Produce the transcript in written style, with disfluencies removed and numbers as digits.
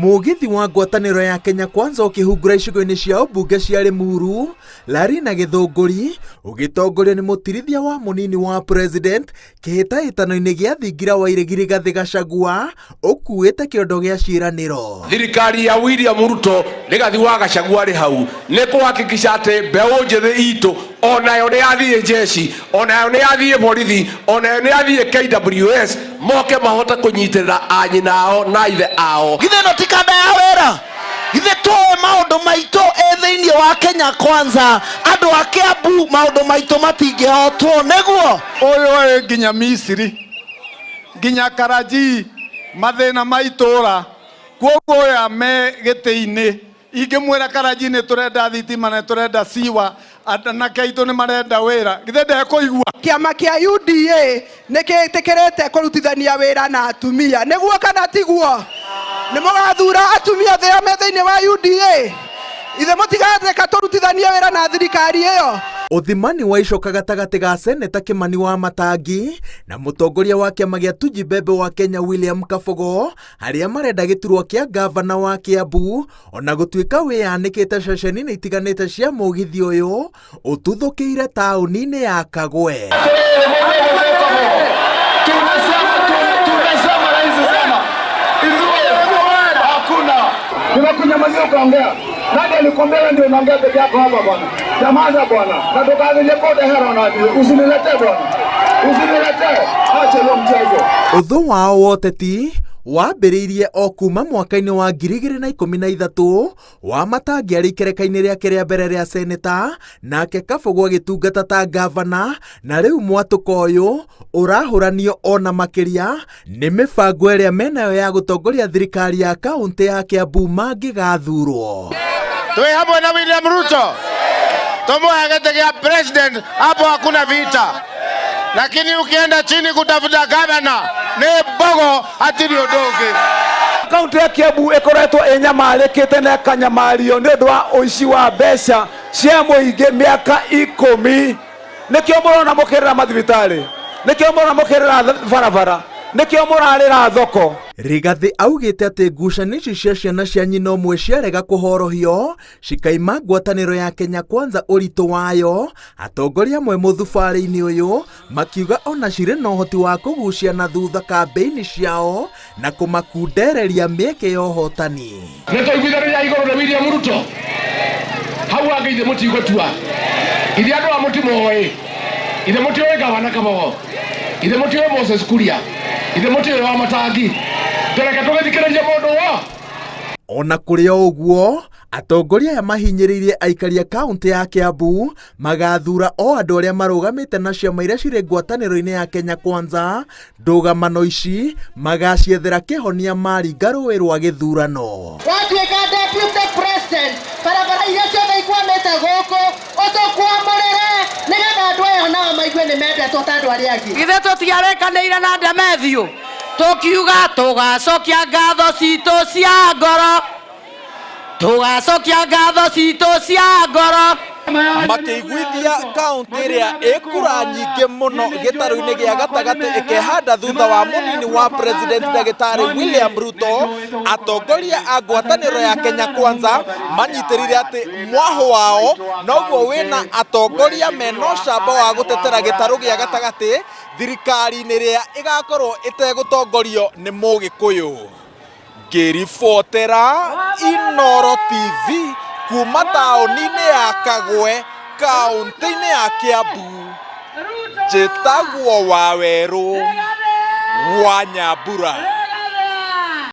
Mũgithi wa ngwatanĩro ya Kenya Kwanza ũkĩhungura icigo-inĩ cia ũmbunge cia Limuru, Lari na Gĩthũngũri, ũgĩtongorio nĩ mũtirithia wa mũnini wa president kĩhĩtahĩtano-inĩ gĩa thingira wa iregi Rigathĩ Gachagua ũkuĩte kĩondo gĩa ciĩranĩro. Thirikari ya William Ruto Rigathi wa Gachagua arĩ hau nĩ kũhakikisha atĩ mbeũ njĩthĩ itũ onayo nĩ yathiĩ jeshi, onayo nĩ yathiĩ borithi, onayo nĩ yathiĩ KWS, moke mahote kũnyitĩrĩra anyina ao na ithe ao. Githĩ ĩno ti kanda ya wĩra? Githĩ tũĩ maũndũ maitũ ĩ thĩinĩ wa Kenya Kwanza? Andũ a Kiambu maũndũ maitũ matingĩhotwo nĩguo? Ũyũ ĩ nginya Misiri nginya Karachi mathĩna ma itũra kwoguo ũyũ me gĩtĩ-inĩ ingĩmwĩra Karachi nĩ tũrenda thitima na tũrenda siwa anake aitũ nĩ marenda wĩra githĩ ndekũigua. Kĩama kĩa UDA nĩ gĩtĩkĩrĩte kũrutithania wĩra na atumia, nĩguo kana tiguo? Nĩ mũgathura atumia othe me thĩinĩ wa UDA? Ithe mũtigateka tũrutithanie wĩra na thirikari ĩyo? Ũthimani wa icoka gatagatĩ ga Seneta Kĩmani wa Matangi na mũtongoria wa kĩama gĩa Tujibebe wa Kenya William Kabogo arĩa marenda gĩturwa kĩa ngavana wa Kiambu ona gũtuĩka wĩyanĩkĩte ceceni-inĩ itiganĩte cia mũgithi ũyũ ũtuthũkĩire taũni-inĩ ya Kagwe. Nimekunyamazia ukaongea. Nani alikwambia wewe ndio unaongea peke yako hapa bwana? Nyamaza bwana. Na tukaangalia kote hera na usiniletee bwana. Usiniletee. Acha hiyo mchezo. Ũthũ wao wa ũteti wambĩrĩirie o kuma mwaka-inĩ wa 2013 wa Matangi arĩ ikereka-inĩ rĩake rĩa mbere rĩa seneta, nake Kabogo agĩtungata ta ngavana, na rĩu mwatũka ũyũ ũrahũranio ona makĩria nĩ mĩbango ĩrĩa menayo ya gũtongoria thirikari ya kaũntĩ ya Kiambu mangĩgathurwo. Twĩ hamwe na William Ruto tumuhe gĩtĩ gĩa president, hapo hakuna vita, lakini ukienda chini kutafuta gavana nĩ mbogo, hatirĩ ũndũ ũngĩ. Kaunti ya Kiambu ĩkoretwo ĩnyamarĩkĩte na ĩkanyamario nĩ ũndũ wa ũici wa mbeca cia mũingĩ mĩaka 10. Nĩkĩo mũrona mũkĩrĩra mathibitarĩ, nĩkĩo mũrona mũkĩrĩra barabara, nĩkĩo mũrarĩra thoko. Rigathĩ augĩte atĩ ngucanio ici cia ciana cia nyina ũmwe ciarega kũhorohio cikaima ngwatanĩro ya Kenya Kwanza ũritũ wayo. Atongoria amwe mũthubarĩ-inĩ ũyũ makiuga ona cirĩ na ũhoti wa kũgucia na thutha kambĩini ciao na kũmakundereria mĩeke ya ũhotani. Nĩ tũiguithanĩria igũrũ nĩ William Ruto hau angĩ ithe mũtigũtua ithe andũ a mũtimoĩ ithe mũtiũĩ gavana Kabogo ithe mũtiũĩ Moses Kuria ithe mũtiũĩ wa Matangi tũreke tũgĩthikĩrĩrie mũndũ wo. Ona kũrĩ o ũguo, atongoria aya mahinyĩrĩirie aikari a kaũntĩ ya Kiambu magathura o andũ arĩa marũgamĩte na ciama iria cirĩ ngwatanĩro-inĩ ya Kenya Kwanza. Ndũgamano ici magaciethera kĩhonia maringa rũĩ rwa gĩthurano. Watuĩka deputy president, barabara iria ciothe ikwamĩte gũkũ ũtũkwamũrĩre nĩgetha andũ aya nao maigue nĩ mendetwo ta andũ arĩa angĩ. Githĩ tũtiarĩkanĩire na Demethiũ tũkiuga tũgacokia ngatho citũ cia ngoro, tũgacokia ngatho citũ cia ngoro. Makĩiguithia kaũntĩ ĩrĩa ĩkura nyingĩ mũno gĩtarũ-inĩ gĩa gatagatĩ ĩkehanda thutha wa mũnini wa president ndagĩtarĩ William Ruto, atongoria a ngwatanĩro ya Kenya Kwanza manyitĩrĩire atĩ mwahũ wao noguo wĩna atongoria mena ũcamba wa gũtetera gĩtarũ gĩa gatagatĩ thirikari-inĩ ĩrĩa ĩgakorwo ĩtegũtongorio nĩ Mũgĩkũyũ. Ngĩribotera Inooro TV kuma taũni-inĩ ya Kagwe, kaũntĩ-inĩ ya Kiambu, njĩtagwo Wawerũ wa Nyambura.